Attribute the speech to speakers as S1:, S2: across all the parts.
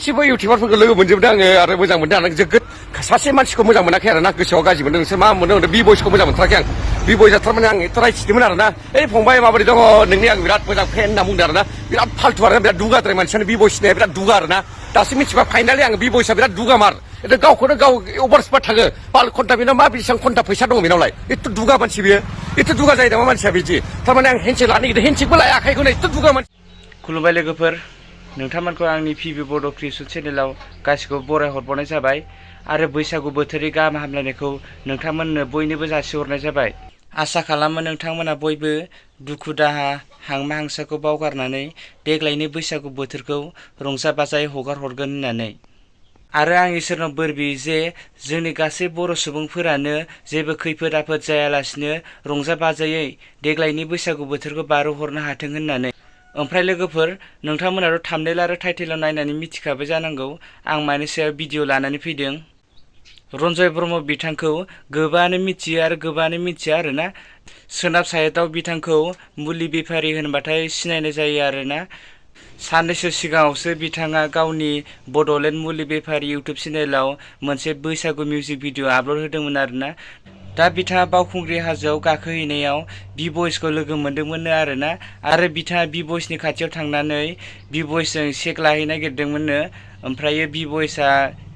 S1: गासिबो इउटिउबारफोरखौ लोगो मोनजोबदों आङो आरो मोजां मोनदों आं जोगोद सासे मानसिखौ मोजां मोनाखै आरो ना गोसोआव गाज्रि मोनदों नोंसोर मा मोनदों बि भइसखौ मोजां मोनथाराखै आं बि भइसआ थारमाने आं एथ' रायथिदोंमोन आरो ना ओइ फंबाय माबोरै दङ नोंनि आं बिराद मोजां फेन होनना बुंदों आरो ना बिराद फाल्थु आरो बिराद दुगाद्राय मानसियानो बि भइसनिया बिराद दुगा आरो ना दासो मिथिबा फाइनालि आं बि भइसआ बिराद दुगामार এটা गावखौनो गाव अभार स्मार्ट थाङो बाल घन्टा बेनाव मा बेसेबां घन्टा फैसा दङ बेनावलाय एथ' दुगा मानसि बियो एथ' दुगा जायो नामा मानसिया बिदि थारमाने आं हेन्डसेक लानो नागिरदों हेन्डसेकबो लाया आखाइखौनो एथ' दुगा मानसि
S2: खुलुमबाय लोगोफोर नोंथांमोनखौ आंनि पिबि बड' क्रिएसन चेनेलाव गासिखौबो बराय हरबावनाय जाबाय आरो बैसागु बोथोरनि गाहाम हामलायनायखौ नोंथांमोननो बयनोबो जासिहरनाय जाबाय आसा खालामो नोंथांमोना बयबो दुखु दाहा हांमा हांसाखौ बावगारनानै देग्लायनि बैसागु बोथोरखौ रंजा बाजायै हगार हरगोन होननानै आरो आं इसोरनाव बोर बियो जे जोंनि गासै बर' सुबुंफोरानो जेबो खैफोद आफोद जायालासिनो रंजा बाजायै देग्लायनि बैसागु बोथोरखौ बारहोहरनो हाथों होननानै ओमफ्राय लोगोफोर नोंथांमोनाथ' थाम्बनेल आरो टाइटेलाव नायनानै मिथिखाबाय जानांगौ आं मानि सायाव भिडिअ लानानै फैदों रन्जय ब्रह्म बिथांखौ गोबाङानो मिथियो आरो गोबाङानो मिथिया आरोना सोनाब साइडआव बिथांखौ मुलि बेफारि होनबाथाय सिनायनाय जायो आरोना साननैसो सिगाङावसो बिथाङा गावनि बड'लेण्ड मुलि बेफारि इउटुब चेनेलाव मोनसे बैसागु मिउजिक भिडिअ आपल'ड होदोंमोन आरोना दा बिथाङा बावखुंग्रि हाजोआव गाखोहैनायाव बि भइसखौ लोगो मोन्दोंमोननो आरोना आरो बिथाङा बि भइसनि खाथियाव थांनानै बि भइसजों सेक लाहैनो नागिरदोंमोननो ओमफ्रायो बि भइसआ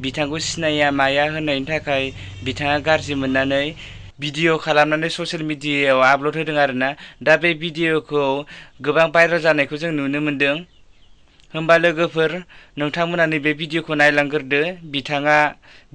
S2: बिथांखौ सिनाया माया होननायनि थाखाय बिथाङा गाज्रि मोननानै भिडिअ खालामनानै ससियेल मिडियायाव आपल'ड होदों आरोना दा बे भिडिअखौ गोबां भाइरेल जानायखौ जों नुनो मोन्दों होमबा लोगोफोर नोंथांमोना नैबे भिडिअखौ नायलांग्रोदो बिथाङा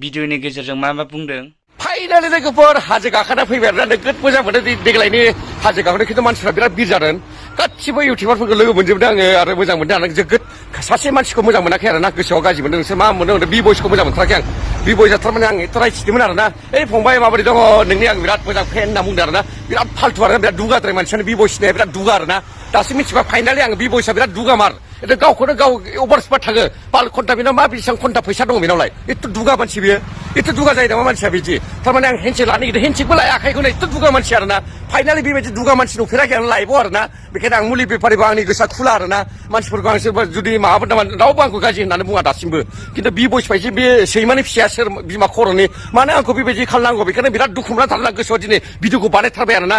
S2: भिडिअनि गेजेरजों मा बुंदों
S1: फाइनालि लोगोफोर हाजो गाखोना फैबाय आरोना नोगोद मोजां मोनदों देग्लायनि हाजो गाखोनाय खिन्थु मानसिफ्रा बिराद भिर जादों गासिबो इउटिउबारफोरखौ लोगो मोनजोबदों आङो आरो मोजां मोनदों आं जोगोद सासे मानसिखौ मोजां मोनाखै आरो ना गोसोआव गाज्रि मोनदों नोंसोर मा मोनदों बि भइसखौ मोजां मोनथाराखै आं बि भइसआ थारमाने आं एथ' रायथिदोंमोन आरो ना ओइ फंबाय माबोरै दङ नोंनि आं बिराद मोजां फेन होनना बुंदों आरो ना बिराद फाल्थु आरो बिराद दुगाद्राय मानसियानो बि भइसनिया बिराद दुगा आरो ना दासो मिथिबा फाइनालि आं बि भइसआ बिराद दुगामार এটা गावखौनो गाव अभार स्मार्ट थाङो बाल घन्टा बेनाव मा बेसेबां घन्टा फैसा दङ बेनावलाय एथ' दुगा मानसि बियो एथ' दुगा जायो नामा मानसिया बिदि थारमाने आं हेन्डसेक लानो नागिरदों हेन्डसेकबो लाया आखाइखौनो एथ' दुगा मानसि आरो ना फाइनालि बेबायदि दुगा मानसि नुफेराखै आं लाइभआव आरो ना बेखायनो आं मुलि बेफारिबो आंनि गोसोआ खुला आरो ना मानसिफोरखौ आं सोरबा जुदि माबाफोर नामा रावबो आंखौ गाज्रि होननानै बुङा दासिमबो खिन्थु बि भइस बायदि बे सैमानि फिसाया सोर बिमा खर'नि मानो आंखौ बेबायदि खालामनांगौ बेखायनो बिराद दुखु मोनना थादों आं गोसोआव दिनै भिडिअखौ बानायथारबाय आरो ना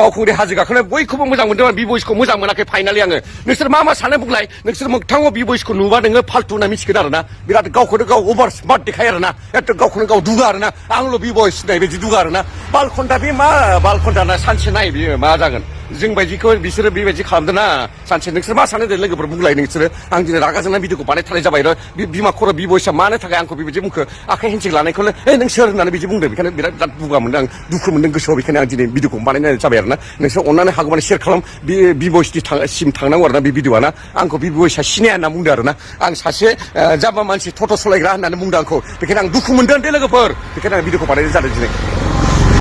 S1: बावखुंग्रि हाजो गाखोनाय बयखौबो मोजां मोनदों बि भइसखौ मोजां मोनाखै फाइनालि आङो नोंसोर मा सानो बुंलाय नोंसोर मोगथाङाव बि भइसखौ नुबा नोङो फाल्थु होनना मिथिगोन आरो ना बिराद गावखौनो गाव अभार स्मार्ट देखायो आरो ना एथ' गावखौनो गाव दुगा आरो ना आंल' बि भइस होननाय बायदि दुगा आरो ना बाल घन्टा बे मा बाल घन्टा ना सानसे नाय बियो मा जागोन जों बायदिखौ बिसोरो बेबायदि खालामदों ना सानसे नोंसोर मा सानो दे लोगोफोर बुंलाय नोंसोरो आं दिनै रागा जोंना भिडिअखौ बानायथारनाय जाबाय र' बिमा खर' बि भइसआ मानो थाखाय आंखौ बेबायदि बुंखो आखाइ हेन्डसेक लानायखौनो नों सोर होननानै बिदि बुंदों बेखायनो बिराद दुगा मोनदों आं दुखु मोनदों गोसोआव बेखायनो आं दिनै भिडिअखौ बानायनाय जाबाय आरो ना नोंसोर अननानै हागौमानि शेयार खालाम बि भइसनि सिम थांनांगौ आरो ना बे भिडिअआ ना आंखौ बि भइसआ सिनाया होनना बुंदों आरो ना आं सासे जाम्बा मानसि टट' सलायग्रा होननानै बुंदों आंखौ बेखायनो आं दुखु मोनदों दे लोगोफोर बेखायनो आं भिडिअखौ बानायनाय जादों दिनै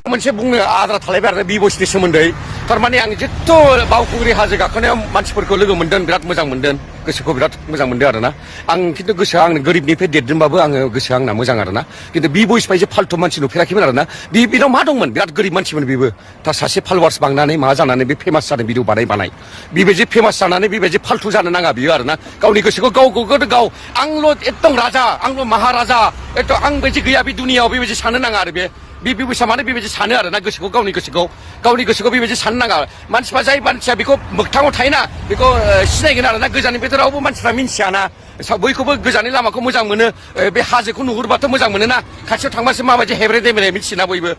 S1: मोनसे बुंनो आद्रा थालायबाय आरो बि भइसनि सोमोन्दै थारमाने आं जेथ' बावखुंग्रि हाजो गाखोनायाव मानसिफोरखौ लोगो मोनदों बिराद मोजां मोनदों गोसोखौ बिराद मोजां मोनदों आरो ना आं खिन्थु गोसोआ आंनो गोरिबनिफ्राय देरदोंबाबो आङो गोसोआ आंना मोजां आरो ना खिन्थु बि भइस बायदि फाल्थु मानसि नुफेराखैमोन आरो ना बेनाव मा दंमोन बिराद गोरिब मानसिमोन बेबो दा सासे फल'वार्स बांनानै मा जानानै बे फेमास जादों भिडिअ बानाय बेबायदि फेमास जानानै बेबायदि फाल्थु जानो नाङा बियो आरो ना गावनि गोसोखौ गाव आंल' एकदम राजा आंल' महाराजा एकदम आं बायदि गैया बे दुनियाव बेबायदि साननो नाङा आरो बे बेबायसा माने बेबायदि सानो आरो ना गोसोखौ गावनि गोसोखौ बेबायदि साननो नाङा मानसिफ्रा जाय मानसिया बेखौ मोगथाङाव थायोना बेखौ सिनायगोन आरो ना गोजाननिफ्राय रावबो मानसिफ्रा मिन्थियाना बयखौबो गोजाननि लामाखौ मोजां मोनो बे हाजोखौ नुहुरबाथ' मोजां मोनोना खाथियाव थांबासो माबायदि हेब्रे देब्रे मिथियोना बयबो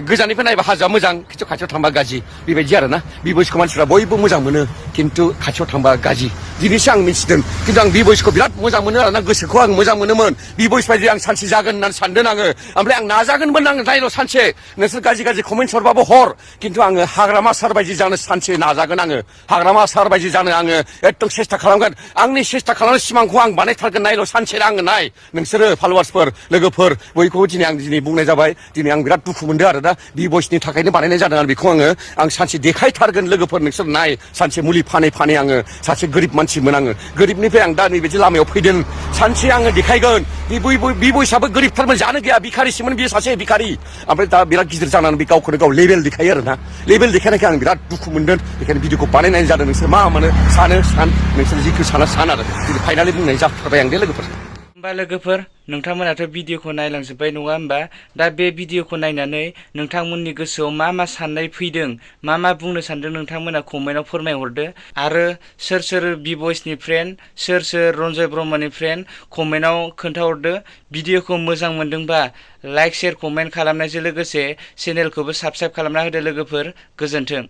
S1: गोजाननिफ्राय नायबा हाजोआ मोजां खिन्थु खाथियाव थांबा गाज्रि बेबायदि आरो ना बि भइसखौ मानसिफ्रा बयबो मोजां मोनो खिन्थु खाथियाव थांबा गाज्रि दिनैसो आं मिथिदों खिन्थु आं बि भइसखौ बिराद मोजां मोनो आरो ना गोसोखौ आं मोजां मोनोमोन बि भइस बायदि आं सानसे जागोन होननानै सानदों आङो ओमफ्राय आं नाजागोनमोन आं नायल' सानसे नोंसोर गाज्रि कमेन्ट हरबाबो हर खिन्थु आङो हाग्रामा सार बायदि जानो सानसे नाजागोन आङो हाग्रामा सार बायदि जानो आङो एकदम सेस्था खालामगोन आंनि सेस्था खालामनाय सिमांखौ आं बानायथारगोन नायल' सानसे आङो नाय नोंसोरो फल'वार्सफोर लोगोफोर बयखौबो दिनै आं बुंनाय जाबाय दिनै आं बिराद दुखु मोनदों आरो दा बि भइसनि थाखायनो बानायनाय जादों आरो बेखौ आं सानसे देखायथारगोन लोगोफोर नोंसोर नाय सानसे मुलि फानै आङो सासे गोरिब मानसिमोन आङो गोरिबनिफ्राय आं दा नैबायदि लामायाव फैदों सानसे आङो देखायगोन बि भइसआबो गोरिबथारमोन जानो गैया भिखारिसोमोन बियो सासे भिखारि ओमफ्राय दा बिराद गिदिर जानानै बे गावखौनो गाव लेभेल देखायो आरो ना लेभेल देखायनायखाय आं बिराद दुखु मोनदों बेखायनो भिडिअखौ बानायनाय जादों नोंसोर मा मोनो सानो सान नोंसोर जिखौ सान आरो फाइनालि बुंनाय जाथारबाय आं दे लोगोफोर
S2: होमबा लोगोफोर नोंथांमोनाथ' भिडिअखौ नायलांजोब्बाय नङा होमबा दा बे भिडिअखौ नायनानै नोंथांमोननि गोसोआव मा साननाय फैदों मा बुंनो सानदों नोंथांमोना कमेन्टआव फोरमायहरदो आरो सोर बि-बयसनि फ्रेन्ड सोर रन्जय ब्रह्मनि फ्रेन्ड कमेन्टआव खोन्थाहरदो भिडिअखौ मोजां मोनदोंबा लाइक शेयार कमेन्ट खालामनायजों लोगोसे चेनेलखौबो साबस्क्राइब खालामना होदो लोगोफोर गोजोन्थों।